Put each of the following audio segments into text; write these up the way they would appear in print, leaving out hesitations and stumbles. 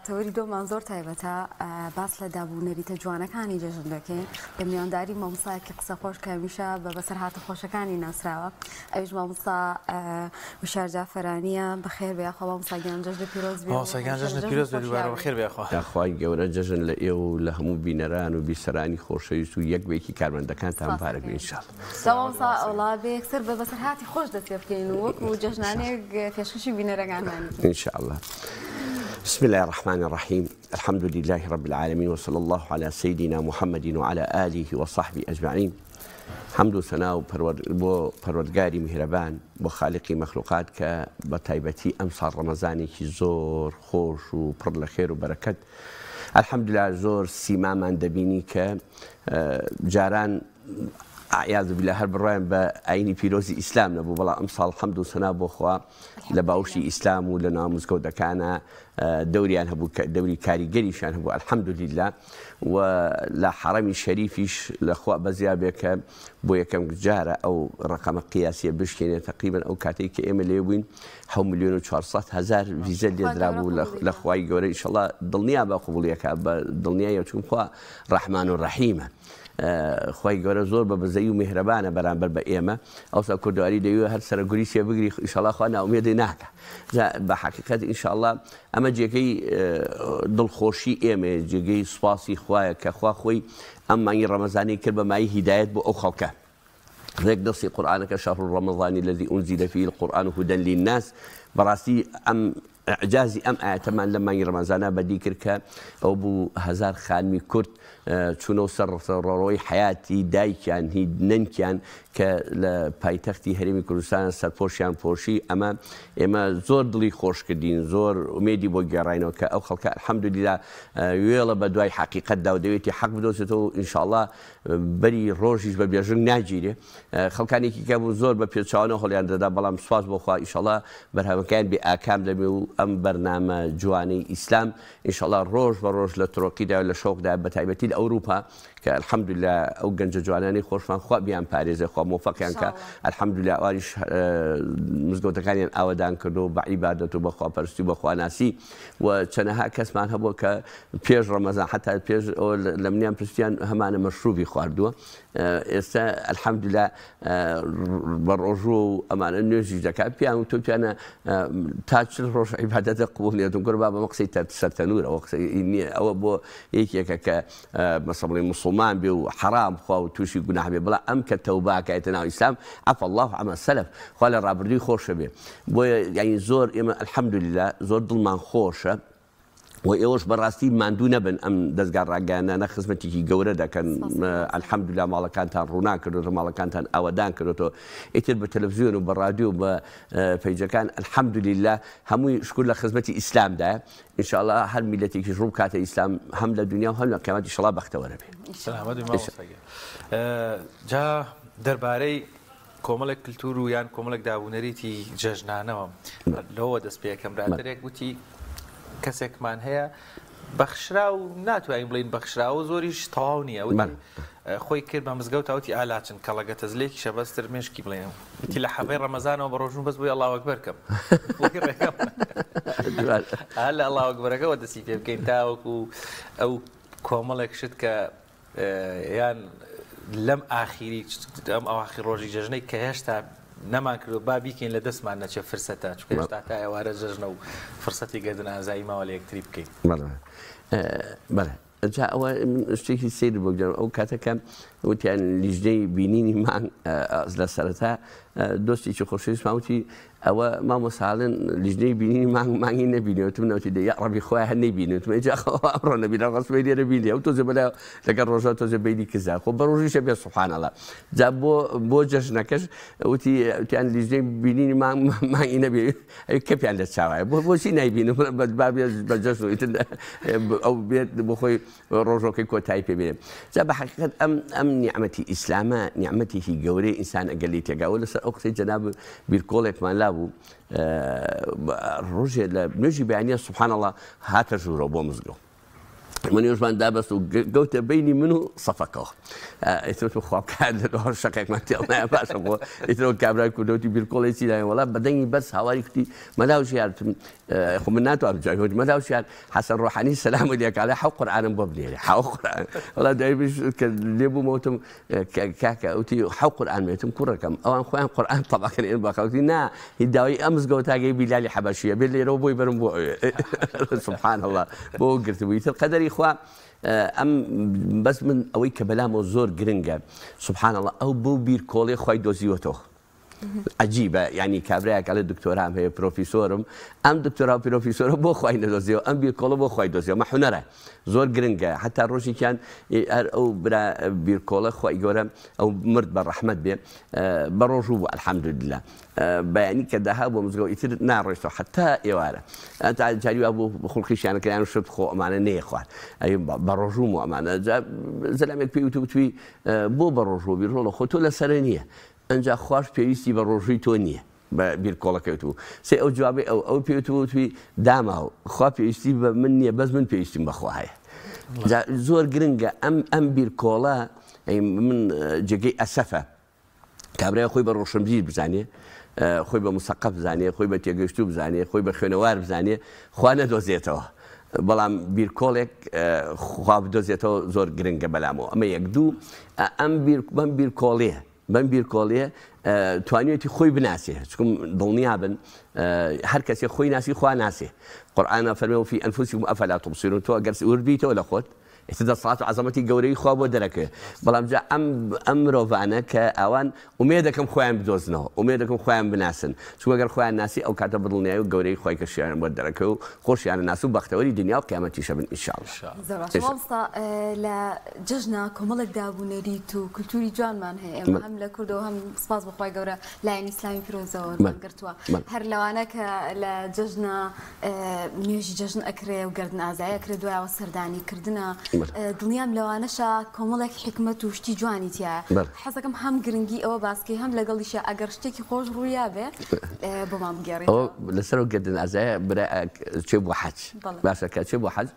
تەوەری دۆمان زۆر تایبەتە، باس لە داب و نەریتە جوانەکانی جەژن دەکەین بە میوانداری مامۆستایەکی قسە خۆش کە هەمیشە بە بەسەرهاتە خۆشەکانی ناسراوە، ئەویش مامۆستا وشیار جافەرانییە. بەخێر بێ یاخوا مامۆستا گیان، جەژنت پیرۆز بێ و مامۆستا گیان هەمیشە لە جەژنت جەژن پیرۆز بێ، دووبارە خۆشیار بی. بەخێر بێ یاخوا. یاخوای گەورە جەژن لە ئێوە و لە هەموو بینەران و بیسەرانی خۆشەویست و یەک بە یەکی کارمەندەکانتان مبارەک بێ سپاستەکەین. ان شاء اللە. جا سلامەت مامۆستا مامۆستا وەڵا گیان. بێ یەکسەر بە بەسەرهاتی خۆش دەست پێ بکەین و وەکوو جەژنانێک پێشکەشی بینەرەکانمانی بکەین. ان شاء اللە. بسم اللە الرحمن الرحیم الحمد للە رب العالمین وصلی اللە علی سیدنا محمد وعلی آله وصحبه اجمعین حەمد و سەنا و بۆ پەروەردگاری میهرەبان بۆ خالقی مەخلوقات کە بە تایبەتی ئەمساڵ ڕەمەزانێکی زۆر خۆش و پڕ لە خێر و بەرەکەت الحمدلله زۆر سیمامان دەبینی کە جاران عیاذ بالله هەر بڕوایان بە ئاینی پیرۆزی ئیسلام نەبوو بەڵام ئەمساڵ حەمد و سەنا بۆ خوا لە باوشی ئیسلام و لە ناو مزگەوتەکانە دەوریان هەبوو کە دەوری کاریگەریشیان هەبوو الحمدللە و لە حەڕەمی شەریفیش لە خوا بەزیا بێ کە بۆ یەکەم جارە ئەو ڕەقەمە قیاسیە بشکێنێ تەقریبەن ئەو کاتەی کە ئێمە لێ بووین 7,400,000 ڤیزە لێدرابوو لە خوای گەورە ئیشەڵا دڵنیا بە قبوڵیەکە بە دڵنیایە چون خوا ڕەحمان و ڕەحیمە خوای گەورە زۆر بە بەزەیی و میهرەبانە بەرامبەر بە ئێمە ئەوسا کوردەواری دەیوێ هەر سەرە گوریسێ بگری ئیشەڵا خوا نائومێدی ناکا جا بە حەقیقەت ئینشاڵڵا ئەمە جێگەی دڵخۆشی ئێمەیە جێگەی سوپاسی خوایە کە خوا خۆی ئەم مانگی ڕەمەزانی کرد بە مایەی هیدایەت بۆ ئەو خەڵکە ڕێک دەستی قورئانەکە شهر رمضان الذي انزل فيه القرآن هدى للناس بەڕاستی ئەم ئیعجازی ئەم ئایەتەمان لەم مانگی ڕەمەزانا بەدی کرد کە ئەوە بوو هەزار خانمی کورد چوونەوە سەر ڕۆی حەیاتی دایکیان هی نەنکیان کە لە پایتەختی هەرێمی کوردستان سەرپۆشیان پۆشی ئەمە ئێمە زۆر دڵی خۆش کردین زۆر ئومێدی بۆ گێڕاینەوە کە ئەو خەڵکە الحمدللە وێڵە بە دوای حەقیقەتدا و دەوێتی حەق بدۆزێتەوە و ئینشاڵڵا بەری ڕۆژیش بە بێژنگ ناگیرێ خەڵکانێکی کە بوون زۆر بە پێچەوانە هەڵیان دەدا بەڵام سوپاس بۆ خوا ئیشەڵا بەرهەمەکەیان بێ ئاکام دەبێ و ئەم بەرنامە جوانەی ئیسلام ئیشەڵا ڕۆژ بە ڕۆژ لە ترۆقیدا و لە شەوقدا بە تایبەتی لە ئەوروپا کە الحمدللە ئەو گەنجە جوانانەی خۆشمان خوا بیان پارێزێ خوا مۆفەقیان کە الحمدللە ئەوانیش مزگەوتەکانیان ئاوەدان کردو بە عیبادەت و بە خواپەرستی و بە خواناسی و چەنەها کەسمان هەبووە کە پێش ڕەمەزان حتا پێش لە منیان پرسیان هەمانە مەشروبی خواردووە ئێستا الحمدللە بە ڕۆژوو و ئەمانە نوێژیش دەکات پیان و تۆپیانە تا چل ڕۆژ عیبادەتە قبوڵ نییە گۆر با بەمە قسەی سەر تەنورە ئەوە قسەی نییە ئەوە بۆ یەکێکە کە مەسە بڵێ مسلمان بێ و حەرام خوا و تووشی گوناح بێ بەڵام ئەم کە تەوبا کایتە ناو ئیسلام عفا الله عما سلف خوا لە ڕابردووی خۆشە بێ بۆیە یعنی زۆر ئێمە الحمدلله زۆر دڵمان خۆشە و ئێوەش بەڕاستی ماندوو نەبن ئەم دەزگا ڕاگەیاندنانە خزمەتێکی گەورە دەکەن الحمدللە ماڵەکانتان ڕووناک کردۆتەوە ماڵەکانتان ئاوەدان کردۆتەوە ئیتر بە تەلەفزیۆن و بە ڕادیۆ و بە پەیجەکان الحمدللە هەمووی شکر لە خزمەتی ئیسلامدایە ان شاء الله هەر میلەتێکیش ڕوو بکاتە ئیسلام هەم لە دنیا و هەم لە قیامەت ان شاء الله بەختەوەرە بێ. سەلامەت بی مامۆستا گیان. جا دەربارەی کۆمەڵێک کلتور و یان کۆمەڵێک دابونەریتی جەژنانەوە لەوە دەست پێکەم برادەرێک وتی کەسێکمان هەیە بەخشرا و ناتوانین بڵین بەخشراوە زۆریش تەواو نییە وتی خۆی کرد بە مزگەوت وتی ئالاچن کەڵەگە تەزلێکی شەبەستر مێشکی بڵێن وتی لە حەڤەی ڕەمەزانەوە بە ڕۆژوو بەس بۆی ئەڵڵاهو ئەکبەر کەم لە ئەڵڵاهو ئەکبەرەکەوە دەستی پێ بکەین تاوەکو ئەو کۆمەڵێک شت کە یان لەم ئاخیری ئەم ئەواخی ڕۆژی جەژنەی کە هێشتا نەمان کردو با بیکەین لە دەستمان نەچێ فرسەتە چونکە هێشتا تا ئێوارە جەژنە و فرسەتی گەردن ئازایی ماوە لە یەکتری بکەین. بەڵێ جا ئەوە شتێکی سەیر بۆ بگێڕم ئەو کاتە کە وتیان لیژنەی بینینی مانگ لە سەرەتا دۆستێکی خۆشەویستمان وتی ئەوە مامۆستا ئەڵێن لیژنەی بینینی مانگ مانگی نەبینی وتم نەوتی دە یاڕەبی خۆیان هەر نەیبینی وتم ئەی جا خۆ ئەمڕۆ نەبینە ڕەسمەی لێرە بینی ئەو تۆزێ بەلا لەگەڵ ڕۆژە تۆزێ بینی کزا خۆ بە ڕۆژیشە بێ سبحان الله جا بۆ بۆ جەژنەکەش وتی وتیان لیژنەی بینینی مانگ مانگی نەبی ئەی کەپیان لە چاوایە بۆ بۆچی نایبینم با بێ بە جەژن و ئیتر ئەو بێت بۆ خۆی ڕۆژۆکەی کۆتایی پێ بێنێ. جا بە حەقیقەت ئەم ئەم نیعمەتی ئیسلامە نیعمەتێکی گەورەی ئینسان ئەگەر لێی تێگا و لەسەر ئەو قسەی جەناب بیرکۆڵێکمان لابوو ڕۆژێ لە نوێژی بەیانیان سبحان الله هاتە ژوورەوە بۆ مزگەوت. منیشمان دابەست و گەوتە بینی من و سەفەکەوە. ئیتر وتم خوا بکات لە هەر شەقێکمان تێڵنایە باشە بۆ ئیترەوە کابرای کوردەوتی بیرکۆڵێ چی داوێ وەڵا بە دەنگی بەرز هاواری کوتی مەلا وشیار خۆ من ناتوانم جوابی وتی مەلا وشیار حەسەن ڕۆحانی سەلام لێکا ئەڵێ حەو قورئانم بۆ بنێرێ حەو قورئان وەڵا دوای بش کە لێ بوومەوە وتم کاکە وتی حەو قورئان بێتم کوڕەکەم ئەوان خۆیان قورئان تەباکەن ئێن باخەوتی نا هی داوای ئەم مزگەوتاگەی بیلالی حەبەشیە بێت لێرەوە بۆی بەرم بۆ ئەوێ سبحان الله بۆ گرتبووی تر قەدەری خوا ئەم بەس من ئەوەی کە بەلامەوە زۆر گرنگە سبحان الله ئەو بەو بیر کۆڵێ خوای دۆزیوەتەوە عجیبە یعنی کابرایەک ئەڵێ دکتۆرام هەیە پرۆفیسۆرم ئەم دکتۆرا و پرۆفیسۆرە بۆ خوای نەدۆزیەوە ئەم بیرکۆڵە بۆ خوای دۆزیەوە مە حونەرە زۆر گرنگە حتا ڕۆژێکیان هەر ئەو برا بیرکۆڵە خوای گەورە ئەو مرد بە ڕەحمەت بێ بە ڕۆژوو بوو الحمدلله بەیانی کە دەها بۆ مزگەوت ئیتر ناڕۆیشتەوە حتا ئێوارە تا جاری وا بوو خوڵقیشیان کریان شت خۆ ئەمانە نەیەخوارد ئەی بە ڕۆژووم و ئەمانە زەلامێک پێی وتووی بۆ بە ڕۆژوو بی ڕۆڵە خۆ تۆ لەسەرە نییە ئەنجا خواش پێویستی بە ڕۆژووی تۆ نییە بە بیرکۆڵەکەی وتبوو سەی ئەو جوابەی ئەو ئەو پێی وتبوو وتبووی داماو خوا پێویستی بە من نییە بەس من پێویستیم بە خوا هەیە جا زۆر گرنگە ئەم ئەم بیرکۆڵە من جێگەی ئەسەفە کابرای خۆی بە ڕۆشنبیر بزانێ خۆی بە مسەقەف بزانێ خۆی بە تێگەشتوو بزانێ خۆی بە خوێنەوار بزانێ خوا نەدۆزێتەوە بەڵام بیرکۆڵێک خوا بدۆزێتەوە زۆر گرنگە بەلامەوە ئەمە یەک دوو ئەم بیر بەم بیرکۆڵیە بەم بیرکۆڵیە توانیوێتی خۆی بناسێ چکم دڵنیا بن هەر کەسێ خۆی ناسی خوا ناسێ قورئان فەرمێ وفی ئەنفسکم ئەفلا تبصرون تۆ ئەگەر ورد بیتەوە لە خۆت ئیتر دەسەڵات و عەزەمەتی گەورەی خوا بۆ دەرەکەوێ بەڵام جا ئەم ئەم مرۆڤانە کە ئەوان ئومێدەکەم خۆیان بدۆزنەوە ئومێدەکەم خۆیان بناسن چونکە گەر خۆیان ناسی ئەو کاتە بەدڵنیایی و گەورەی خوای کەشیان بۆ دەرەکەوێ و خۆشیان ناس و بەختەوەری دنیا و قیامەتیشە بن ان شاء الله. زۆر باشە مامۆستا لە جەژنا کۆمەڵێک داب و نەریت و کلتوری جوانمان هەیە ئێمە هەم لە کوردەوە هەم سپاس بۆ خوای گەورە لایەنی ئیسلامی پیرۆزەوە گرتووە هەر لەوانە کە لە جەژنا نوێژی جەژن ئەکرێ و گەردن ئازای ئەکرێ دوایەوە سەردانی کردنە دڵنیام لەوانەشە کۆمەڵێک حیکمەت و شتی جوانی تیایە حەزەکەم هەم گرنگی ئەوە باسکەی هەم لەگەڵیشە ئەگەر شتێکی خۆش ڕوویا بێ بۆمان بگێڕیتەوە. لەسەر ئەو گەردن ئازایە برا چێ بۆ حەج باشە کە چێ بۆ حەج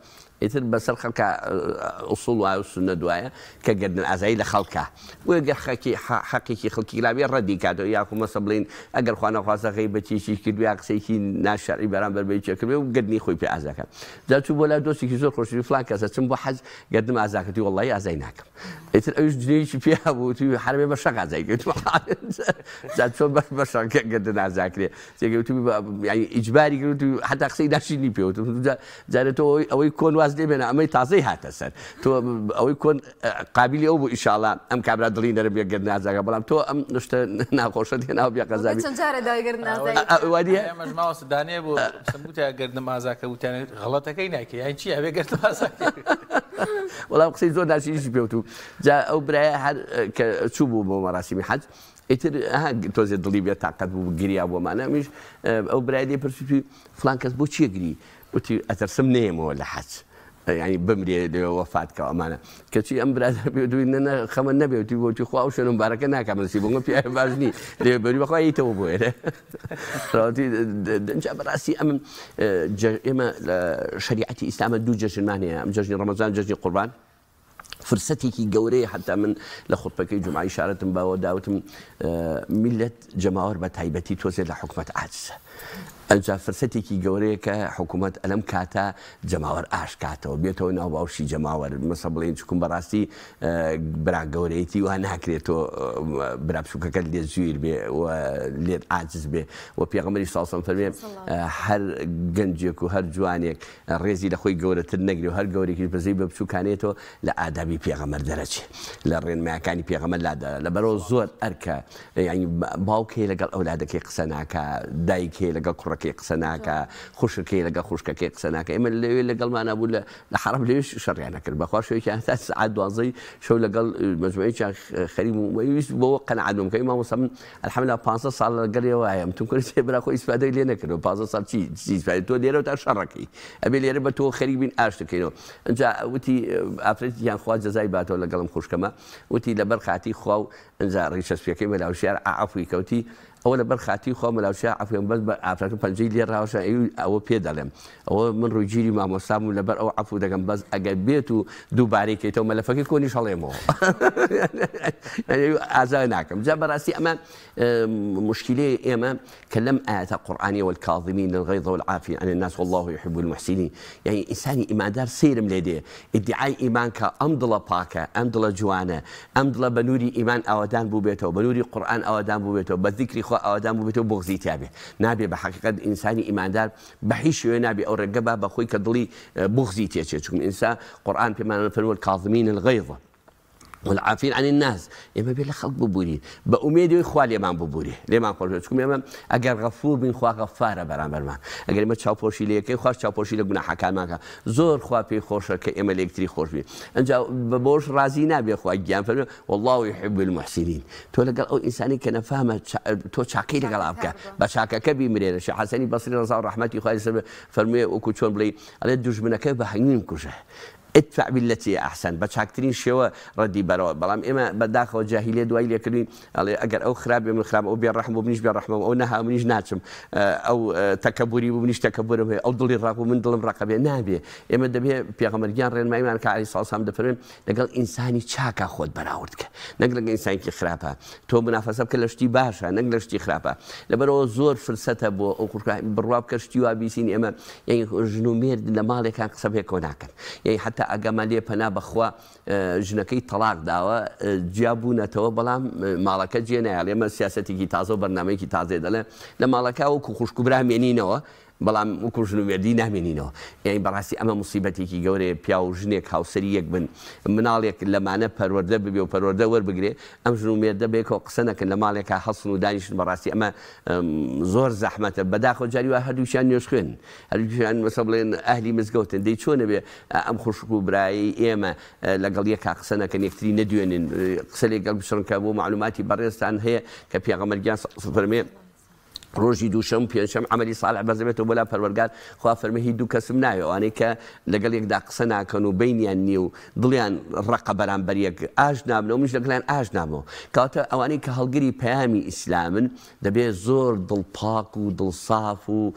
ئیتر بەسەر خەڵکا ئوسوڵ وایە و سوننەت وایە کە گەردن ئازایی لە خەڵکە بۆیە گەر خەکی حەقێکی خەڵکی لابێ ڕەدی کاتەوە یاخو مەسە بڵێین ئەگەر خوا نەخواستە غەیبەتێکی کردبێ یا قسەیەکی ناشەرعی بەرامبەر بە یەکێک کردبێ و گەردنی خۆی پێ ئازا کات جا چوو بۆ لای دۆستێکی زۆر خۆشی فلان کەسە چم بۆ حەج گەردنم ئازا کردی وەڵڵاهی ئازای ناکەم ئیتر ئەویش جنێوێکی پێ هەبوو وتی حەرەمێ بە شەق ئازای کرد جا چۆن بە شەق گەردن ئازا کرێ تێگەی وتوبی یانی ئیجباری کرد وتوبی حتا قسەی ناشیرینی پێ وتم جارێ تۆ ئەوەی کۆن واز لێ بێنە ئەمەی تازەی هاتە سەر تۆ ئەوەی کۆن قابلی ئەو بوو ئیشاڵا ئەم کابرا دڵی نەرم بێ گەر نازاگە بەڵام تۆ ئەم شتە ناخۆشە هێناو بێ قەزابی چەند جارە داوای گەردن ئازایی وانیە ئێمەش ماوەسە دانێ بۆ سمبوتە گەردنم ئازاکە وتیان غەڵەتەکەی ناکەی یان چی ئەبێ گەردنم ئازاکەی وەڵام قسەی زۆر ناشیرینیشی پێ وتوو جا ئەو برایە هەر کە چوو بوو بۆ مەراسیمی حەج ئیتر ها تۆزێ دڵی بێ تاقەت بوو گریا بۆمانە ئەمیش ئەو برای لێ پرسی وتی فڵان کەس بۆ چیە گری وتی ئەترسم نەیەمەوە لە حەج یعنی بمرێ لەوێ وەفات کە ئەمانە کەچی ئەم برادەر پێ دوی نە نە خەمە نەبێ وتی بۆ خوا ئەو شوێنە مبارەکە ناکا من نسیبم پیاوی باش نی لێ بەری بەخوا یتەوە بۆ ئێرە ڕاوتی دەنجا بەڕاستی ئەم ئێمە لە شەریعەتی ئیسلامە دوو جەژنمان هەیە ئەم جەژنی ڕەمەزان جەژنی قوربان فرسەتێکی گەورەیە حەتا من لە خوتبەکەی جومعە ئیشارەتم بەوە دا وتم میللەت جەماوەر بە تایبەتی تۆزێ لە حکومەت عاجزە ئەنجا فرسەتێکی گەورەیە کە حکوومەت ئەلەم کاتە جەماوەر ئاش کاتەوە بێتەوە ناو باوشی جەماوەر مەسە بڵێن چکم بەڕاستی برا گەورەیەتی وا ناکرێت تۆ برا بچووکەکەت لێ زویر بێ و لێت عاجز بێ و پێغەمبەری ساڵسەم فەرمێ هەر گەنجێک و هەر جوانێک ڕێزی لە خۆی گەورەتر نەگرێ و هەر گەورەیەکیش بەزەی بە بچووکانێتەوە لە ئادابی پێغەمبەر دەرەچێ لە ڕێنمایەکانی پێغەمبەر لادەدا لەبەرئەوە زۆر ئەرکە یانی باوک هەیە لەگەڵ ئەولادەکەی قسە ناکا دایک هەیە لەگەڵ کوڕەکەی قسە ناکا خوشک هەیە لەگەڵ خوشکەکەی قسە ناکا ئێمە لەوێ لەگەڵمانا بوو لە لە حەڕەم لەوێش شەڕیان نەکرد بەخوا شەوێکیان هەتا سەعات دوازدەی شەو لەگەڵ مەجموعەیەکیان خەریک بوو ویست بەوە قەناعەت بم کە مامۆستا من الحمدللە پانزە ساڵ لەگەڵیەوە هەیە وتم کورە چێ برا خۆ ئیسفادەی لێ نەکردووە پانزە ساڵ چی چی ئیسفادە تۆ لێرەوە تا شەڕەکەی ئەبێ لێرە بە تۆ خەریک بین ئاشت کەینەوە ئینجا وتی ئافرەتێکیان خوا جەزای باتەوە لەگەڵم خوشکەمە وتی لەبەر خاتی خوا و ئینجا ڕیشە سپیەکەی مەلا هوشیار عەفوی کە وتی. ئەوە لەبەر خاتری خوا مەلا وشیار عەفوێم بەس بە ئافرەتە پەنجەی لێ ڕاوەشا ئەی ئەوە پێ دەڵێم ئەوە من ڕووگیری مامۆستا بووم لەبەر ئەوە عەفو دەکەم بەس ئەگەر بێت و دووبارەی کەیتەوە مەلەفەکەی کۆنیش هەڵێمەوە ئازا ناکەم جا بەڕاستی ئەمە مشکلەی ئێمە کە لەم ئاەتە قورآانیە والکاظمین الغیظ والعافین عن الناس والله يحب المحسنین یعنی ئینسانی ئیماندار سەیرم لێ دێ ئیدعای ئیمان کە ئەم دڵە پاکە ئەم دڵە جوانە ئەم دڵە بە نوری ئیمان ئاوەدان بووبێتەوە، بە نوری قورئان ئاوەدان بووبێتەوە، بە زیکری خوا ئاوەدان بووبێتەوە بوغزی تیا بێ. نابێ بە حەقیقەت ئینسانی ئیماندار بە هیچ شێوەیە نابێ ئەو ڕێگە با بە خۆی کە دڵی بوغزی تێ چێ، چونکە ئینسا قورئان پێمان فەرمووە الکاظمین الغیظ والعافین عن الناس ئێمە بێ لە خەڵک ببورین بە ئومێدی ئەوەی خوا لێمان ببورێ لێمان خۆش بێ چونکە ئێمە ئەگەر غەفور بین خوا غەفارە بەرامبەرمان ئەگەر ئێمە چاوپۆشی لێ کەین خواش چاوپۆشی لە گوناحەکانمان کە زۆر خوا پێی خۆشە کە ئێمە لە یەکتری خۆش بین ئەنجا بە بەوەش ڕازی نابێ خوا گیان فەرمووی واللە یحب المحسنین تۆ لەگەڵ ئەو ئینسانی کە نەفامە تۆ چاکەی لەگەڵا بکە بە چاکەکە بیمرێنە شێخ حەسەنی بەسری ڕەزا و ڕەحمەتی خوای لەسەر بێ فەرمووی وەکو چۆن بڵێی ئەڵێ دوژمنەکە بە هەنگوین بکوژە ادفع باللتی هی احسن بە چاکترین شێوە ڕەدی بەرەوە بەڵام ئێمە بە داخەوە جاهیلیەت وای لێکردوین ئەڵێ ئەگەر ئەو خراپ بێ من خراپم ئەو بێ ڕەحم بوو منیش بێ ڕەحمم ئەو نەها منیش ناچم ئەو تەکەبوری بوو منیش تەکەبورم هەیە ئەو دڵی ڕەق بوو من دڵم ڕەقە بێ نابێ ئێمە دەبێ پێغەمبەر گیان ڕێنماییمان کە عەلەیهی سڵاو سلام دەفەرمێ لەگەڵ ئینسانی چاکا خۆت بەراورد کە نەک لەگەڵ ئینسانێکی خراپە تۆ منافەسە بکە لە شتی باشە نەک لە شتی خراپە لەبەرەوە زۆر فرسەتە بۆ ئەو خوشکە بڕوا بکە شتی وا بیسین ئێمە یعنی ژن و مێرد لە ماڵێکان قسە پێکەوە ناکەن یعنی حتا ئاگامان لێ پەنا بەخوا ژنەکەی تەڵاق داوە جیا بوونەتەوە بەڵام ماڵەکە جێ نایەڵێ ئێمە سیاسەتێکی تازە و بەرنامەیەکی تازەیە دەڵێ لە ماڵەکە وەکو خوشک و برا مێنینەوە بەڵام وەکو ژن و مێردی نامێنینەوە یانی بەڕاستی ئەمە موسیبەتێکی گەورەیە پیاو و ژنێک هاوسەری یەک بن مناڵێک لەمانە پەروەردە ببێ و پەروەردە وەربگرێ ئەم ژن و مێردە بەیەکەوە قسە نەکەن لە ماڵێکا هەڵسن و دانیشن بەڕاستی ئەمە زۆر زەحمەتە بەداخەوە جاری وا هەردووکیان نوێژخوێنن هەردووکیان مەسە بڵێن ئەهلی مزگەوتن دەی چۆن ئەبێ ئەم خوشک و برایەی ئێمە لەگەڵ یەکا قسە نەکەن یەکتری نەدوێنن قسە لێگەڵ بچڕن کە بۆ مەعلوماتی بەڕێزتان هەیە کە پێغەمبەر گیان فەرمێ ڕۆژی دووشەم و پێنجشەم عەمەلی صالح بەرزەبێتەوە بۆ لا پەروەرگار خوا فەرمی هی دوو کەسم ناوێ ئەوانەی کە لەگەڵ یەکدا قسە ناکەن و بەینیان نییە و دڵیان ڕەقە بەرامبەر یەک ئاش نابنەوە منیش لەگەڵیان ئاش نابمەوە کەواتە ئەوانەی کە هەڵگری پەیامی ئیسلامن دەبێ زۆر دڵ پاک و دڵ ساف و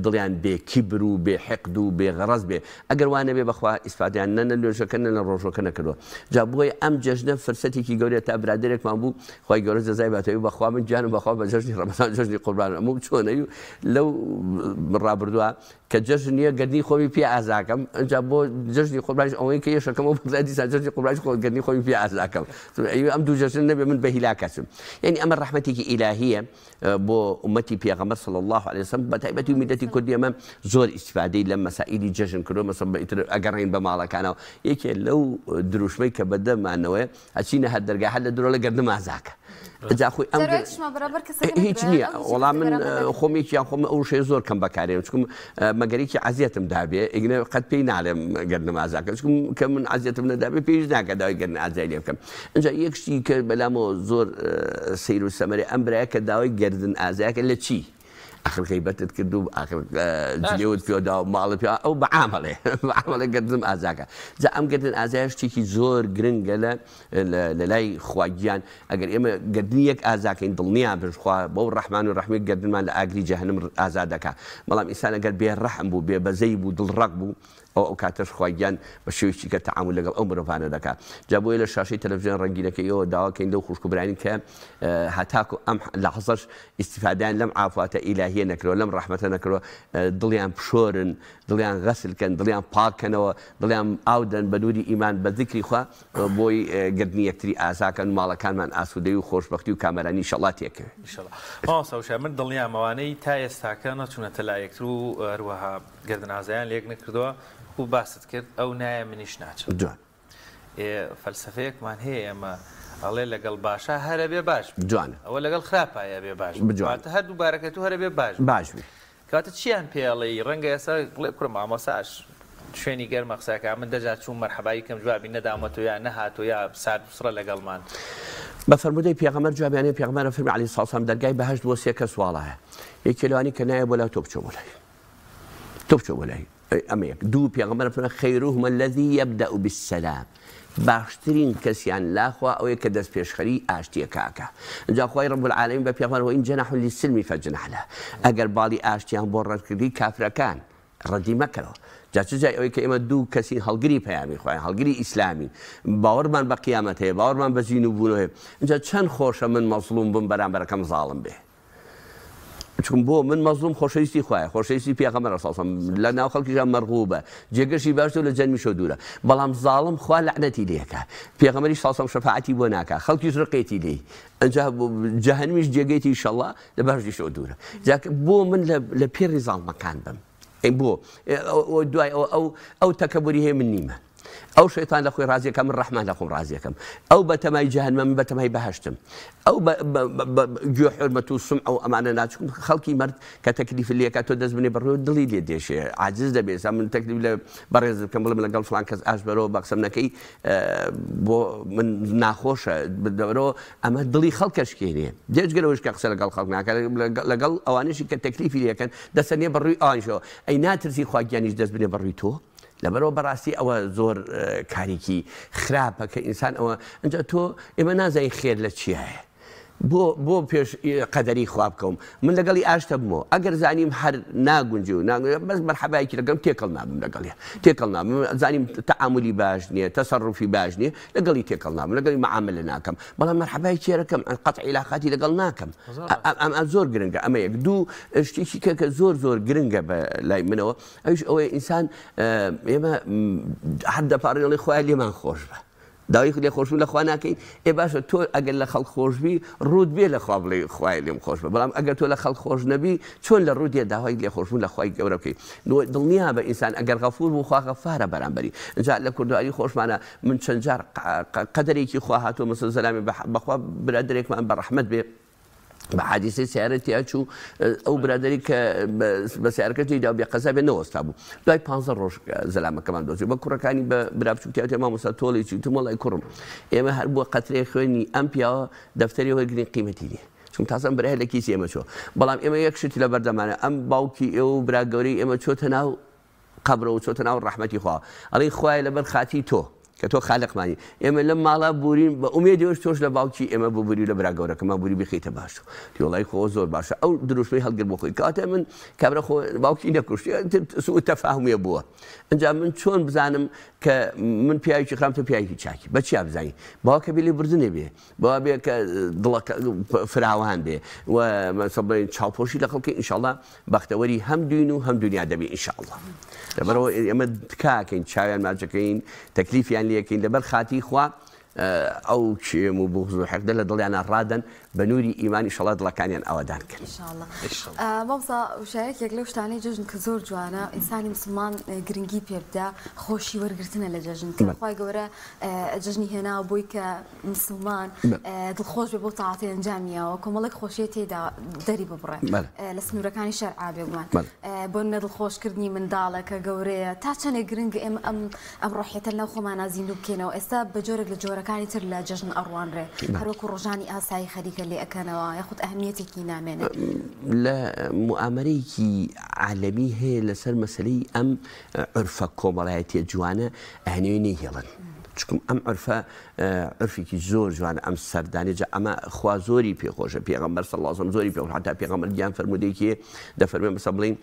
دڵیان بێ کیبر و بێ حقد و بێ غەڕەز بێ ئەگەر وا نەبێ بەخوا ئیسفادەیان نە لە نوێژەکە نە لە ڕۆژوەکە نەکردوە جا بۆیە ئەم جەژنە فرسەتێکی گەورەیە تا برادەرێکمان بوو خوای گەورە جەزای باتەوە بەخوا من گیانم بەخوا بە جەژنی ڕەمەزان جەژنی قوربان ئەموو چۆنە لەو ڕابردووە کە جەژن نییە گەردنی خۆمی پێ ئازاکەم ئەنجا بۆ جەژنی قوربانیش ئەوەی کە یەشەکەم و بەزای دیسان جەژنی قوربانیش خۆ گەردنی خۆمی پێ ئازاکەم ئەم دوو جەژن نەبێ من بە هیلاکەچم یعنی ئەمە ڕەحمەتێکی ئیلاهیە بۆ ئومەتی پێغەمبەر صلی اللە علیە وسلم بە تایبەتی میللەتی کوردی ئێمە زۆر ئیستیفادەی لەم مەسائیلی جەژن کردووە مەسەڵەن بە ئیتر ئەگەڕێین بە ماڵەکانەوە یەکێ لەو دروشمەی کە بە دەمانەوەیە ئەچینە هەر دەرگا هەر لە درۆ لە گەردنم ئازاکە جا خۆی ئەم هیچ نییە وەڵام من خۆم یەکیان خۆم ئەو شێ زۆر کەم بەکارێن چکم مەگەرێکی عەزیەتم دابێ ئیگنە قەت پێی ناڵێم گەردنم ئازاکە چکم کە من عەزیەتم نەدابێ پێویست ناکە داوای گەردن ئازای لێ بکەم ئینجا یەک شتی کە بەلامەوە زۆر سەیر و سەمەرە ئەم برایە کە داوای گەردن ئازایەکە لە چی؟ ئاخر غیبەتت کرد و ئاخر جنێوت پێ دا و ماڵت پێ ئەو بە عام ئەڵێ بە عام ئەڵێ گەردنم ئازاکە جا ئەم گەردن ئازایە شتێکی زۆر گرنگە لە لە لای خوا گیان ئەگەر ئێمە گەردنی یەک ئازاکەین دڵنیا بن خوا بەو ڕەحمان و ڕەحمی گەردنمان لە ئاگری جەهەنم ئازاد دەکا بەڵام ئینسان ئەگەر بێ ڕەحم بوو بێ بەزەی بوو دڵڕەق بوو ئەو ئەو کاتەش خوا گیان بە شێوەیەکی کە تەعامول لەگەڵ ئەو مرۆڤانە دەکا جا بۆیە لە شاشەی تەلەفزیۆن ڕەنگینەکەی ئێوە داوا کەین لەو خوشک و برایانەی کە هەتاکو ئەم لەحزەش ئیستیفادەیان لەم عافواتە ئیلاهیە نەکردوە لەم ڕەحمەتە نەکردوە دڵیان بشۆرن دڵیان غەسل کەن دڵیان پاک کەنەوە دڵیان ئاو دەن بە نوری ئیمان بە زیکری خوا بۆی گەردنی یەکتری ئازا کەن و ماڵەکانمان ئاسوودەی و خۆشبەختی و کامەرانی ئیشەڵا تێکەوێ. ئیشەڵا مامۆستا وشیار من دڵنیام ئەوانەی تا ئێستاکە نەچوونەتە لای یەکتر و هەروەها گەردن ئازایان لەیەک نەکردووە وەکو باست کرد ئەو نایە منیش ناچم. جوان. ئێ فەلسەفەیەکمان هەیە ئێمە ئەڵێ لەگەڵ باشا هەر ئەبێ باش بی. جوانە. ئەوە لەگەڵ خراپایە ئەبێ باش بی. جوانە. واتە هەردوو بارەکە تۆ هەر ئەبێ باش بی. باش بی. کەواتە چیان پێ ئەڵێی ڕەنگە ئێستا بڵێ کوڕە مامۆستاش شوێنی گەرمە قسە ئەکا من دە جار چووم مەرحەبایی کەم جوابی نەدامەتەوە یا نەهاتووە یا سارد و سڕە لەگەڵمان. بە فەرموودەی پێغەمبەر جوابیان هەیە پێغەمبەر فەرمی عەلەیهی سڵاو سلام دەرگای بەهەشت بۆ سێ کەس واڵایە یەکێ لەوانی کە نایە بۆ لای تۆ بچۆ بۆ لای تۆ بچۆ بۆ لای ئەمە یەک دوو پێغەمبەر فەرمی خیرهم الذی یبدأ بالسلام. باشترین کەسیان لا خوا ئەوەیە کە دەستپێشخەری ئاشتیەکە ئەکا. ئینجا خوای رب العالمین بە پێغەمبەر وان جنحوا للسلم فاجنح له ئەگەر باڵی ئاشتیان بۆ ڕەتکردی کافرەکان ڕەدی مەکەرەوە. جا چ جای ئەوەی کە ئێمە دوو کەسین هەڵگری پەیامی خواین، هەڵگری ئیسلامین، باوەڕمان بە قیامەت هەیە، باوەڕمان بە زیندووبوونەوە هەیە، ئینجا چەند خۆشە من مەزڵوم بم بەرامبەرەکەم زاڵم بێ. چون بۆ من مەزڵوم خۆشەویستی خوایە، خۆشەویستی پێغەمبەرە صلی اللە علیە وسلم، لە ناو خەڵکیشا مەرغوبە، جێگەشی باشترە و لە جەنمیشەوە دوورە، بەڵام زاڵم خوا لەعنەتی لێکا، پێغەمبەریش صلی اللە علیە وسلم شەفاعەتی بۆ ناکا، خەڵکیش ڕقێتی لێی، ئەنجا جەهەنمیش جێگەیەتی ئیشەڵڵا لە بەهەشتیشەوە دوورە. جا بۆ من لە پێڕی زاڵمەکان بم؟ ئەی بۆ؟ دوای ئەوە ئەو ئەو تەکەبوری هەیە من نیمە. ئەو شەیتان لە خۆی ڕازیەکە من ڕەحمان لە خۆم ڕازیەکەم. ئەو بەتەمای جەهەنمە من بەتەمای بەهەشتم. ئەو گوێ حورمەت و سومعە و ئەمانە ناچکم. خەڵکی مەرد کە تەکلیف لێکا تۆ دەست بنێ بەڕێوە دڵی لێ دێشێ عاجز دەبێ. ئێستا من تەکلیف لە بەڕێز بکەم بڵێم لەگەڵ فڵان کەس ئاش بەرەوە بە قسەم نەکەی بۆ من ناخۆشە دەبەرەوە ئەمە دڵی خەڵکە شکێنێ. بێجگە لەوەش کە قسە لەگەڵ خەڵک ناکات لەگەڵ ئەوانەشی کە تەکلیفی لێکەن دەستە نێ بەڕووی ئەوانیشەوە. ئەی ناترسی خوا گیانیش دەست بنێ بەڕووی تۆ؟ لەبەرئەوە بەڕاستی ئەوە زۆر کارێکی خراپە کە ئینسان ئەوە ئەنجا تۆ ئێمە نازانین خێر لە چیایە بۆ بۆ پێش قەدەری خوا بکەوم من لەگەڵی ئاشتە بمەوە ئەگەر زانیم هەر ناگونجی و ناگونجی بەس مەرحەبایەکی لەگەڵم تێکەڵ نابم لەگەڵی تێکەڵ نابم زانیم تەعامولی باش نییە تەسەڕوفی باش نییە لەگەڵی تێکەڵ نابم لەگەڵی معاملە ناکەم بەڵام مەرحەبای چێرەکەم قەتع عیلاقاتی لەگەڵ ناکەم ئەم زۆر گرنگە ئەمە یەک دوو شتێکی کە کە زۆر زۆر گرنگە بە لای منەوە ئەویش ئەوەیە ئینسان ئێمە هەر دەپاڕین ئەڵێ خوایە لێمان خۆش بە داوای لێخۆشبوون لە خوا ناکەین ئێ باشە تۆ ئەگەر لە خەڵک خۆشبی ڕوت بێ لە خوا بڵێ خوای لێم خۆش بە بەڵام ئەگەر تۆ لە خەڵک خۆش نەبی چۆن لە ڕوو دێ داوای لێخۆشبوون لە خوای گەورە بکەی دڵنیا بە ئینسان ئەگەر غەفور بوو خوا غەفارە بەرامبەری ئینجا لە کوردواری خۆشمانە من چەند جار قەدەرێکی خوا هاتووە مەسەلەن زەلامی بەخوا برادەرێکمان بە ڕەحمەت بێ بە حادیسەی سیارە تیا چوو ئەو برادری کە بە سیارەکە تێدا بێ قەزا بێ نەوەستا بوو دوای پ ڕۆژ زەلامەکەمان دۆزی بە کوڕەکانی بە برا بچووک تیا مامۆستا تۆڵی چی تم وەڵای کوڕم ئێمە هەر بۆ قەترێ خوێنی ئەم پیاوە دەفتەری وەرگرین قیمەتی نییە چون تازە ئەم برای لە کیسی ئێمە چۆ بەڵام ئێمە یەک شت لە بەردەمانە ئەم باوکی ئێوە و برا گەورەی ئێمە چۆتە ناو قەبرەوە چۆتە ناو ڕەحمەتی خوا ئەڵێی خوایە لەبەر خاتری تۆ کە تۆ خالقمانی ئێمە لەم ماڵە بورین بە ئومێدی ئەوەش تۆش لە باوکی ئێمە ببوری و لە برا گەورەکەمان بوری بیخەیتە باش وتی وەڵای خۆ زۆر باشە ئەو دروشمەی هەڵگر بۆ خۆی کەواتە من کابرا خۆ باوکی نەکوشت سوء تەفاهمیە بووە ئەنجا من چۆن بزانم کە من پیاوێکی خراپ تۆ پیاوێکی چاکی بە چیا بزانین باوکە بێ لێبوردنێ بێ بەوا بێ کە دڵەکە فراوان بێ و مەسەڵ بڵێین چاوپۆشی لە خەڵکی ئینشاڵڵا بەختەوەری هەم دوین و هەم دنیا دەبی ئینشاڵڵا لەبەرەوە ئێمە تکاکەین چاویان ماچەکەین تەکلیفیان لەکەین لەبەر خاتی خوا ئەو کێم و بغز و حقدە لە دڵیانە ڕادەن بە نوری ئیمان ئیشەڵا دڵەکانیان ئاوادان کەن. مامۆستا وشە یەکێک لەو شتانەی جەژن کە زۆر جوانە ئینسانی مسلمان گرنگی پێ بدا خۆشی وەرگرتنە لە جەژن کە خوای گەورە جەژنی هێناوە بۆی کە مسوڵمان دڵخۆش بێ بۆ تاعەتی ئەنجامی یاوە کۆمەڵێک خۆشیە تێدا دەری ببڕێ لە سنوورەکانی شەرعا بێگومان بۆ نە دڵخۆشکردنی منداڵە کە گەورەیە تا چەندێک گرنگ ئێمە ئەم ئەم ڕۆحیەتە لەناو خۆمانا زیندوو بکەینەوە ئێستا بە جۆرێک لە جۆرەکانی تر لە جەژن ئەڕوانرێ هەروەکو ڕۆژانی ئاسایی خەریکە لێ ئەکەنەوە یاخود ئەهمیەتێکی نامێنێ. لە موئامەرەیەکی عالەمی هەیە لەسەر مەسەلەی ئەم عورفە کۆمەڵایەتیە جوانە ئەیانەوێ نەیهێڵن چکم ئەم عورفە عورفێکی زۆر جوانە ئەم سەردانێ جا ئەمە خوا زۆری پێخۆشە پێغەمبەر صلی الله علیه و زۆری پێخۆشە حتا پێغەمبەر گیان فەرموودەیەکی دەفەرمێ مەسە بڵێین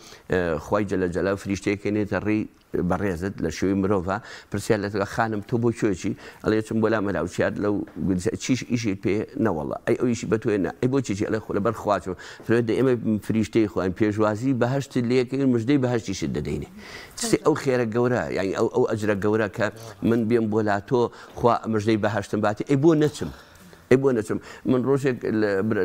خوای جل جلاله فریشتەیەک هێنێتە ڕێی بەڕێزت لە شێوەی مرۆڤە پرسیار لە خانم تۆ بۆ کوێچی ئەڵێ چم بۆ لا مەلا وشیار لەو چیش ئیشی پێ نەوەڵا ئەی ئەو ئیشی بە تۆ نا ئەی بۆ چیچی ئەڵێ خۆ لەبەر خوا چوم فرێ دە ئێمە فریشتەی خواین پێشوازی بەهەشت لێکەین مژدەی بەهەشتیشت دەدەینێ چ ئەو خێرە گەورە یانی ئەو ئەو ئەجرە گەورە کە من بێم بۆ لا تۆ خوا مژدەی بەهەشتم باتی ئەی بۆ نەچم ئەی بۆ نەچم من ڕۆژێک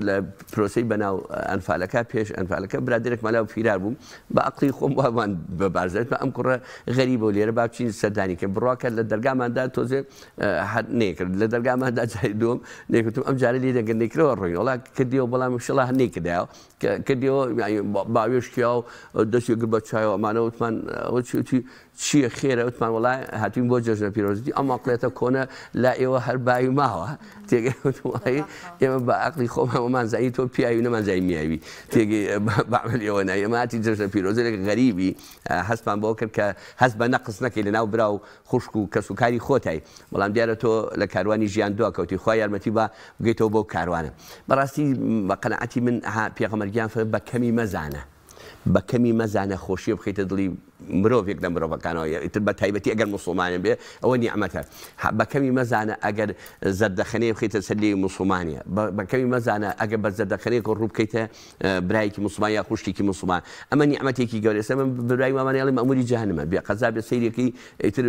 لە پرۆسەی بەناو ئەنفالەکە پێش ئەنفالەکە برادێک مەلا و فیرار بووم بە ئەقلی خۆم وامان بە بارزێت بە ئەم کوڕە غەریبە و لێرە با بچین سەردانی کە بڕواکە لە دەرگاماندا تۆزێ هەر نەیکرد لە دەرگاماندا جاری دووەم نەیکردم ئەم جارە لێ دەگەر نەیکرەوە ڕۆین وڵا کردیەوە بەڵام شڵا هەر نەیکردایەوە کردیەوە باوێشکیا و دەستی گرت بە چایەوە ئەمانە وتمان ئەوە چی وتی چییە خێرە؟ وتمان وەڵا هاتووین بۆ جەژنە پیرۆزی. ئەم عەقڵیەتە کۆنە لا ئێوە هەر باوی ماوە. تێگەی وتم وەڵی ئێمە بە عەقڵی خۆمان وەمان زانی تۆ پیاوی نەمان زانی میاوی. تێگەی بە عەمەلی ئەوە نای. ئێمە هاتی جەژنە پیرۆزێک غەریبی هەستمان بەوە کرد کە هەست بە نەقس نەکەی لە ناو برا و خوشک و کەس و کاری خۆتای. بەڵام دیارە تۆ لە کاروانی ژیان دوا کەوتی. خوا یارمەتی با بگەیتەوە بەو کاروانە. بەڕاستی بە قەناعەتی من ها پێغەمبەر گیان فەرمووی بە کەمی مەزانە. بە کەمی مەزانە خۆشیە بخەیتە دڵی مرۆڤێک لە مرۆڤەکانەوە ئیتر بە تایبەتی ئەگەر موسڵمانێ بێ ئەوە نیعمەتە بە کەمی مەزانە ئەگەر زەردەخەنەیە بخەیتە سەر لێوی موسڵمانێ بە کەمی مەزانە ئەگەر بە زەردەخەنەیەک ڕوو بکەیتە برایەکی موسڵمان یا خوشکێکی موسڵمان ئەمە نیعمەتێکی گەورە ئێستا من برای وامانە ئەڵێم مەئموری جەهەنمە بێ قەزا بێ سەیرەکەی ئیتر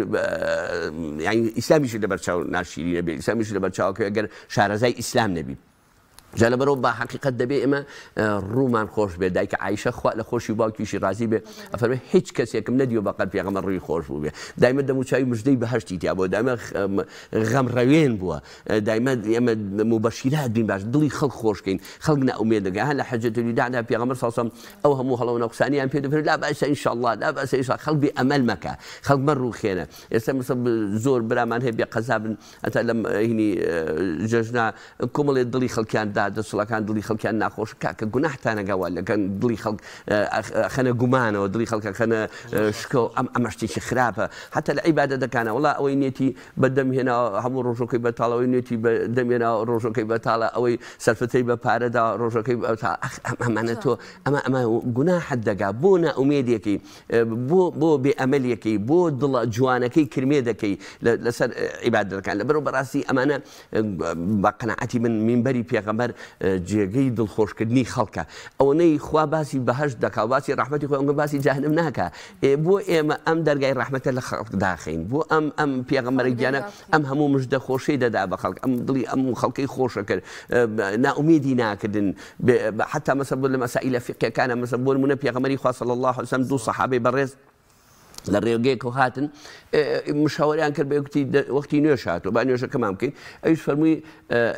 یعنی ئیسلامیشی لەبەر چاو ناشیرینە بێ ئیسلامیشی لەبەر چاوەکەی ئەگەر شارەزای ئیسلام نەبی جا لەبەرەوە بە حەقیقەت دەبێ ئێمە ڕوومان خۆش بێ دایکە عایشە خوا لە خۆشی و باوکیشی ڕازی بێ ئەفەرمێ هیچ کەسێکم نەدیوە بەقەد پێغەمبەر ڕووی خۆش بوو بێ دایمە دەموچاوی مژدەی بەهەشتی تیا بووە دایمە غەم ڕەوێن بووە دایمە ئێمە موبەشیرات بین باش دڵی خەڵک خۆشکەین خەڵک نائومێد نەکەین ها لە حەجەت الوداعدا پێغەمبەر صلی الله علیه و سلم ئەو هەموو هەڵە و نەقسانیان پێ دەفەرموو لا بەئس ان شاء الله لا بەئس ان شاء الله خەڵک بێ ئەمەل مەکە خەڵک مەڕووخێنە ئێستا مەسەڵ زۆر برامان هەیە بێ قەزا بن هەتا لەم هینی جەژنە کۆمەڵێ دڵی خەڵکیان دا دەسڵەکان دڵی خەڵکیان ناخۆش کاکە گوناحتان ئەگا وا لەکەن دڵی خەڵک ئەخەنە گومانەوە دڵی خەڵک ئەخەنە شکۆ ئەم ئەمە شتێکی خراپە حتا لە عیبادەتەکانە وڵا ئەوەی نێتی بە دەم هێناوە هەموو ڕۆژەکەی بەتاڵەوەی نێتی بە دەم هێناوە ڕۆژەکەی بەتاڵە ئەوەی سەرفتەی بە پارەدا ڕۆژەکەی ئەمانە تۆ ئەمە ئەمە گوناحت دەگا بۆ نائومێدێکی بۆ بۆ بێ ئەمەلیەکەی بۆ دڵە جوانەکەی کرمێ دەکەی لەسەر عیبادەتەکان لەبەرەوە بەڕاستی ئەمانە بە قەناعەتی من مینبەری پێغەمبەر جێگەی دڵخۆشکردنی خەڵکە ئەوەنەی خوا باسی بەهەشت دەکا و باسی ڕەحمەتی خۆی ئەوەنە باسی جەهەنم ناکا ئێ بۆ ئێمە ئەم دەرگای ڕەحمەتە لە خەڵک داخەین بۆ ئەم ئەم پێغەمبەرە گیانە ئەم هەموو مژدە خۆشەی دەدا بە خەڵک ئەم دڵی ئەم خەڵکەی خۆشە کرد نائومێدی ناکردن حتا مەسە بۆ لە مەسائیلە فیقهیەکانە مەسە بۆ نمونە پێغەمبەری خوا صلی الله علیه وسلم دوو سەحابەی بەڕێز لە ڕێگەیەکەوە هاتن مشاوەریان کرد بە وتی وەختی نوێژ هاتووە با نوێژەکەمان بکەین ئەویش فەرمووی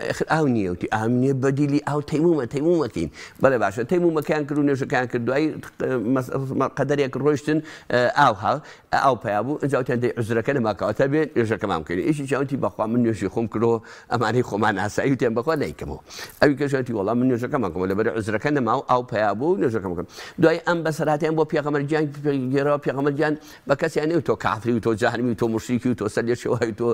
ئەخر ئاو نییە وتی ئاو نییە بەدیلی ئاو تەیمومە تەیمومەکەین بەڵێ باشە تەیمومەکەیان کرد و نوێژەکەیان کرد دوایی قەدەرێک ڕۆیشتن ئاو ها ئاو پیا بوو ئینجا وتیان دەی عوزرەکە نەما کەواتە بێ نوێژەکەمان بکەین یەکێکیان وتی بەخوا من نوێژی خۆم کردەوە ئەمانەی خۆمان ئاسایی وتیان بەخوا نایکەمەوە ئەوی کەش وتی وەڵا من نوێژەکەمان کەمەوە لەبەر عوزرەکە نەما و ئاو پیا بوو و نوێژەکەم بکەم دوای ئەم بەسەرهاتیان بۆ پێغەمبەر گیان گێڕاوە پێغەمبەر گیان بە کەسیان نەوت تۆ کافری و تۆ جەهەنمی و تۆ موشریکی و تۆ سەرلێشێواوی و تۆ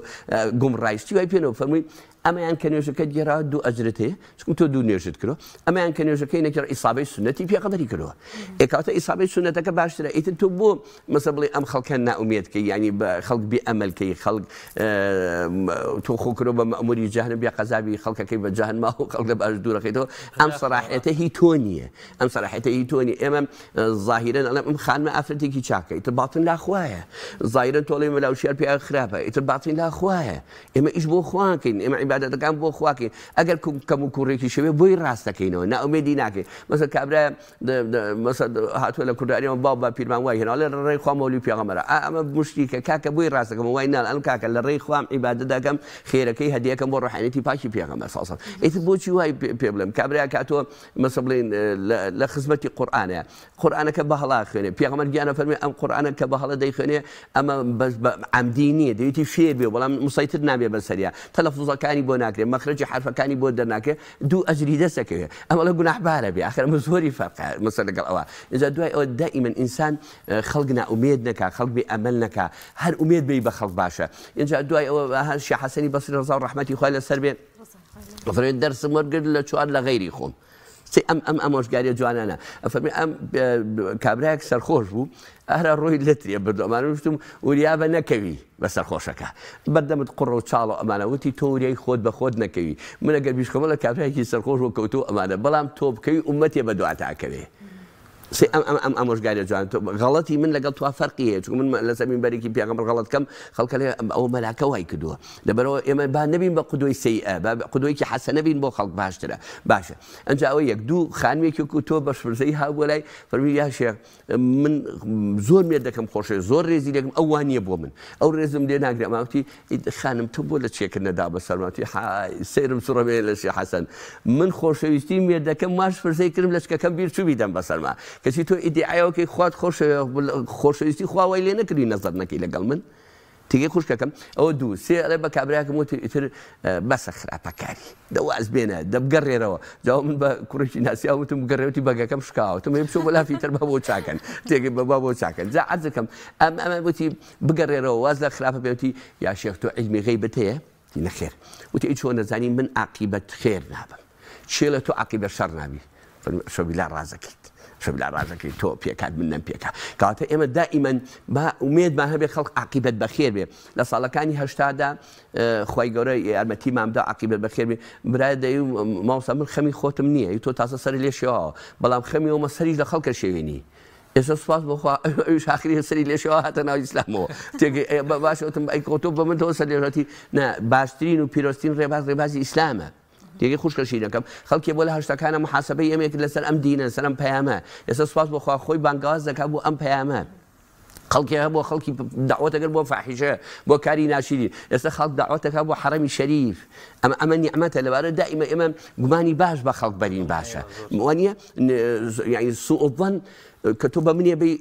گومڕای شتی وای پێ نەبوو فەرمووی ئەمەیان کە نوێژەکەت گێڕاوە دوو ئەجرت هەیە چونکە تۆ دوو نوێژت کردوە ئەمەیان کە نوێژەکەی نەگێڕ ئیسابەی سوننەتی پێغەمبەری کردوە ئێ کەواتە ئیسابەی سوننەتەکە باشترە ئیتر تۆ بۆ مەسە بڵێ ئەم خەڵکە نائومێد کەی یعنی بە خەڵک بێ ئەمەل کەی خەڵک تۆ خۆ کردوە بە مەئموری جەهەنم بێ قەزابی خەڵکەکەی بە جەهەنما و خەڵک لە باش دوورەخەیتەوە ئەم سەراحەتە هی تۆ نییە ئەم سەراحەتە هی تۆ نییە ئێمە زاهیرەن ئەڵێم ئەم خانمە ئافرەتێکی چاکە ئیتر باتن لا خوایە زاهیرەن تۆ ئەڵێی مەلا وشیار پیاوی خراپە ئیتر باتن لا خوایە ئێمە ئیش بۆ خوا کەین ئێمە عیبادەتەکان بۆ خوا کەین ئەگەر کەم و کوڕێکی شەوێ بۆی ڕاست دەکەینەوە نائومێدی ناکەین مەسەل کابرا مەسەل هاتووە لە کورداریەوە باو با پیرمان وای هێنا لە ڕێی خوا مەولی پێغەمبەرە ئا ئەمە مشتیکە کاکە بۆی ڕاست دەکەم وای ناڵ ئەم کاکە لە ڕێی خوام عیبادەت دەکەم خێرەکەی هەدیەکەم بۆ ڕۆحانیەتی پاکی پێغەمبەر صلی الله علیه و ئیتر بۆچی وای پێ بڵێم کابرا کاتۆ مەسە بڵێن لە خزمەتی قورئانە قورئانەکە بە هەڵە ئەخوێنێ پێغەمبەر گیان ئەفەرموێ ئەم قورئانە کە بە هەڵە دەیخوێنێ ئەمە بەس بە عەمدی نییە دەوێتی فێر بێ بەڵام مسەیتر نابێ بەسەریا تەلەفوزەکانی بۆ ناکرێ مەخرەجی حەرفەکانی بۆ دەرناکرێ دوو ئەجری دەست دەکەوێ ئەمە لە گوناحبارە بێ ئاخر ئەمە زۆری فەرقە مەسەل لەگەڵ ئەوە ئینجا دوای ئەوە دائیمەن ئینسان خەڵک نائومێد نەکا خەڵک بێ ئەمەل نەکا هەر ئومێد بێی بە خەڵک باشە ئینجا دوای ئەوە هەر شێخ حەسەنی بەسری ڕەزا و ڕەحمەتی خوای لەسەر بێ ئەفەرمێ دەرسم وەرگرت لە چوار لە غەیری خۆم سێ ئەم ئەم ئامۆژگاریە جوانانە ئەفەرمی ئەم کابرایەک سەرخۆش بوو ئەرا ڕۆی لەترێ بردو ئەمانە وتم وریابە نەکەوی بە سەرخۆشەکە بەردەمت قوڕە و چاڵ و ئەمانە وتی تۆ وریای خۆت بە خۆت نەکەوی من ئەگەر بیشکەمە لە کابرایەکی سەرخۆش بۆ کەوتو ئەمانە بەڵام تۆ بکەوی ئومەتێ بە دواتە ئەکەوێ سێ ئەم ئەم ئەم ئامۆژگاریە جوان تۆ غەڵەتی من لەگەڵ توا فەرقی هەیە چونکە من لەسەر مینبەرێکی پێغەمبەر غەڵەت کەم خەڵکە لێ ئەوە مەلاکە وای کردووە لەبەرەوە ئێمە با نەبین بە قودوەی سەیئە با قودوەیەکی حەسەنە بین بۆ خەڵک باشترە باشە ئەنجا ئەوە یەک دوو خانمێکی وەکو تۆ بە شپرزەی هاو بۆ لای فەرمی یا شێخ من زۆر مێردەکەم خۆشەوێ زۆر ڕێزی لێکم ئەو وا نییە بۆ من ئەو ڕێزم لێ ناگرێ ئەما وتی خانم تۆ بۆ لە چێکردنە دا بە سەرما وتی حای سەیرم سوڕەمێ لە شێخ حەسەن من خۆشەویستی مێردەکەم واش فرسەی کردم لەچکەکەم بیر چوو بیدەم بە سەرما. کەچی تۆ ئیدیعای ئەوە کەی خوات خۆشەوێ خۆشەویستی خوا وای لێ نەکردی نەزەر نەکەی لەگەڵ من تێگەی خوشکەکەم ئەوە دوو سێ ئەڵێ بە کابراکەم وتی ئیتر بەسە خراپەکاری دە واز بێنە دە بگەڕێرەوە جا من بە کوڕێکی ناسیا وتم بگەڕێوتی بەگەکەم شکاوە تم بچۆ بۆ لافی تر بە بۆ چاکەن تێگەی بە با بۆ چاکەن جا عەرزەکەم ئەم ئەمە وتی بگەڕێرەوە واز لە خراپە بێوتی یا شێخ تۆ عیلمی غەیبت هەیە وتی نەخێر وتی ئەی چۆن دەزانی من عاقیبەت خێر نابم چێلە تۆ عاقیبەت شەڕ نابی فەرمووی شەوبیلا ڕازەکەیت شەوبیلا ڕازەکەی تۆ پێکات من نەم پێکا کەواتە ئێمە دائیمەن با ئومێدمان هەبێ خەڵک عاقیبەت بەخێر بێ لە ساڵەکانی هەشتادا خوای گەورە یارمەتیمان بدا عاقیبەت بەخێر بێ برای دەی مامۆستا من خەمی خۆتم نییە ی تۆ تازە سەر لێ شێواوە بەڵام خەمی ئەومە سەریش لە خەڵکە شێوێنی ئێستا سوپاس بۆ خوا ئەویش ئاخری سەری لێشەوە هاتە ناو ئیسلامەوە تێگەی باشە وتم ئەی تۆ بە من تۆ سەر لێشەتی نا باشترین و پیرۆزترین ڕێباز ڕێبازی ئیسلامە تێگەی خوشکە شیرەکەم خەڵکێ بۆ لە هەشتەکانە محاسبەی ئێمەی کرد لەسەر ئەم دینە لەسەر ئەم پەیامە ئێستا سوپاس بۆ خوا خۆی بانگەواز دەکات بۆ ئەم پەیامە خەڵکی هەبوو خەڵکی دەعوەت ئەکرد بۆ فاحیشە بۆ کاری ناشیرین ئێستا خەڵک دەعوەت دەکات بۆ حەرەمی شەریف ئەمە ئەمە نیعمەتە لەبارە دائیمە ئێمە گومانی باش بە خەڵک بەرین باشە وانە یعنی سوء الظن کە تۆ بە منێ بی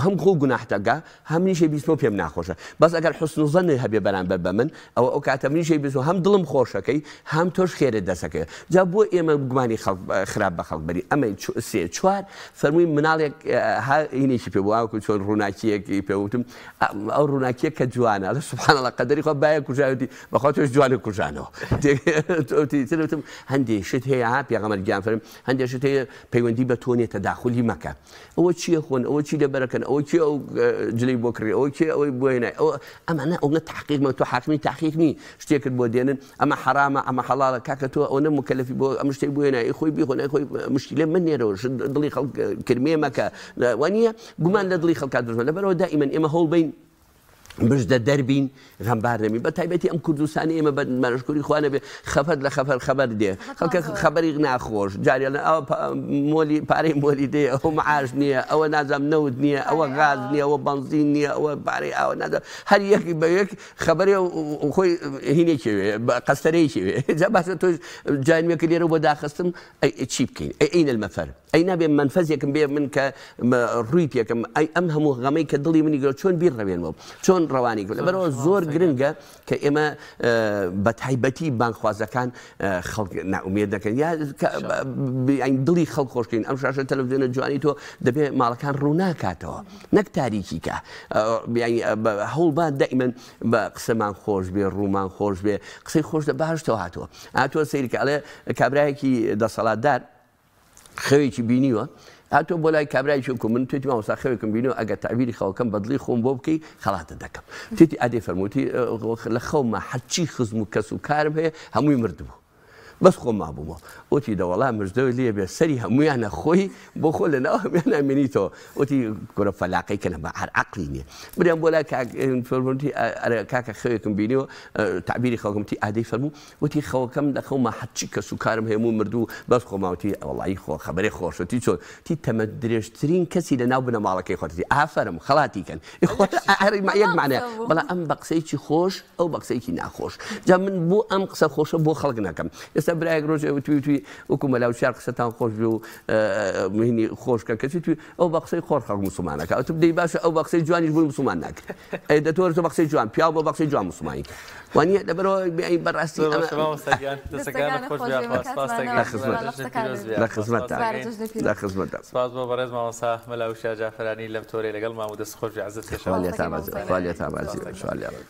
هەم خۆ گوناح دەگا هەم منیشێ بیستمەوە پێم ناخۆشە بەس ئەگەر حسن الظن هەبێ بەرامبەر بە من ئەوە ئەو کاتە منیشێ بیستمەوە هەم دڵم خۆشەکەی هەم تۆش خێرت دەسەکەوێ جا بۆ ئێمە گومانی خەڵک خراپ بە خەڵک بەری ئەمەی سێ چوار فەرمووی مناڵێک ها هینێکی پێ بوو ئاکو چۆن ڕووناکیەکی پێ وتم ئەو ڕووناکیە کە جوانە ئەڵێ سبحان الله قەدەری خوا باە کوژاوتی بەخوا تۆش جوانە کوژانەوە ترتم هەندێ شت هەیە ها پێغەمبەر گیان فەرم هەندێ شت هەیە پەیوەندی بە تۆ نیە تەداخولی مەکە ئەوە چییە خۆن ئەوە چی لەبەرەکەن ئەوە کێ ئەو جلی بۆ کڕی ئەوە کێ ئەوەی بۆ هێنای ئەوە ئەمانە ئەوە تحقیق مە تۆ حاکمی تحقیق نی شتێکت بۆ دێنن ئەمە حەرامە ئەمە حەڵاڵە کاکە تۆ ئەوەنە مکەلەفی بۆ ئەم شتەی بۆ هێنای خۆی بیخۆ نای خۆی مشکلە من نێرەوە دڵی خەڵک کرمێ مەکە وانییە گومان لە دڵی خەڵکا دروست لەبەرەوە دائیمەن ئێمە هەوڵ بین مژدە دەربین غەمبار نەبین بە تایبەتی ئەم کوردستانی ئێمە بە مەرشکوری خوا نەبێ خەفەت لە خەفەر خەبەر دێ خەڵکە خەبەری ناخۆش جارێ ئەوە مۆلی پارەی مۆلی دێ ئەو معاش نییە ئەوە نازام نەوت نییە ئەوە غاز نییە ئەوە بەنزین نییە ئەوە پارەی ئاوە نازام هەر یەکی بە یەک خەبەرێ خۆی هینێکی وێ قەستەرەیەکی وێ جا باشە تۆش جانوێکە لێرە بۆ داخستم ئەی چی بکەین ئەی ئەین المەفەر ئەی نابێ مەنفەزێکم بێ من کە ڕووی پێکەم ئەی ئەم هەموو غەمەی کە دڵی منی گرت چۆن بیر ڕەوێنمەوە چۆن ڕەوانی کرد لەبەرەوە زۆر گرنگە کە ئێمە بە تایبەتی بانگخوازەکان خەڵک نائومێد دەکەن یا دڵی خەڵک خۆشکەین ئەم شاشە تەلەڤزیۆنە جوانی تۆ دەبێ ماڵەکان ڕووناکاتەوە نەک تاریکی کە هەوڵبا دائیمەن بە قسەمان خۆش بێ ڕوومان خۆش بێ قسەی خۆش لە بەهەشتەوە هاتووە هاتووە سەیرکە ئەڵێ کابرایەکی دەسەڵاتدار خەوێکی بینیوە هاتووە بۆ لای کابرایەکی وەکو من توێتی مامۆستا خەوێکم بینیوە ئەگەر تەعبیری خەوەکەم بە دڵی خۆم بۆ بکەی خەڵاتت دەکەم توێتی ئادەی فەرمووتی لە خەوما هەرچی خزم و کەس و کارم هەیە هەمووی مردبوو بەس خۆم مابوومەوە وتی دەوەڵا مردەوە لێ بێ سەری هەمویانە خۆی بۆ خۆ لە ناو هەمویان ئەمێنیتەوە وتی کورە فەلاقەی کە بە هەر عەقلی نییە برام بۆ لای کاک فەرمووتی ئەرێ کاکە خەوێکم بینیوە تەعبیری خەوەکەم وتی ئادەی فەرموو وتی خەوەکەم لە خەوما هەرچی کەس و کارم هەیە هەموو مردوو بەس خۆ ماوتی وەڵایی خۆ خەبەرێ خۆشە تی چۆن تی تەمەن درێژترین کەسی لە ناو بنەماڵەکەی خۆتی ئافەرم خەڵاتی کەن یەک معنە بەڵام ئەم بە قسەیەکی خۆش ئەو بە قسەیەکی ناخۆش جا من بۆ ئەم قسە خۆشە بۆ خەڵک ناکەم ئێستا برایەک ڕۆژێ وتوی وتوی وەکو مەلا وشیار قسەتان خۆش بێ و مهینی خۆش کە کەچی توی ئەو بە قسەی خۆر خەڵک موسڵمانەکە ئەوتم دەی باشە ئەو بە قسەی جوانیش بووی موسڵمان ناکرێ ئەی دەتۆر تۆ بە قسەی جوان پیاو بۆ بە قسەی جوان موسڵمانی کرد وانییە لەبەرەوە ئەی بەڕاستی زۆر ئەمە باشە مامۆستا گیان دەستەکانت دەستەکانت خۆش خۆش بێ بێ یاخوا سپاس کاتمان دەکەین لە نەما خزمەتتان لە جەژنت قسەکانت پیرۆز بێ لە یاخوا سپاس خزمەتتان دەکەین لە خزمەتتان سپاس بۆ بەڕێز مامۆستا مەلا وشیار جافەرانی لەم تۆرەی لەگەڵ مام و دەست خۆش بێ عەزت خوا کێشاوە لێتان مامۆستا ڕازی بێ خوا لێتان سپاس ڕازی بێ دەکەم خوا لێ ڕازی.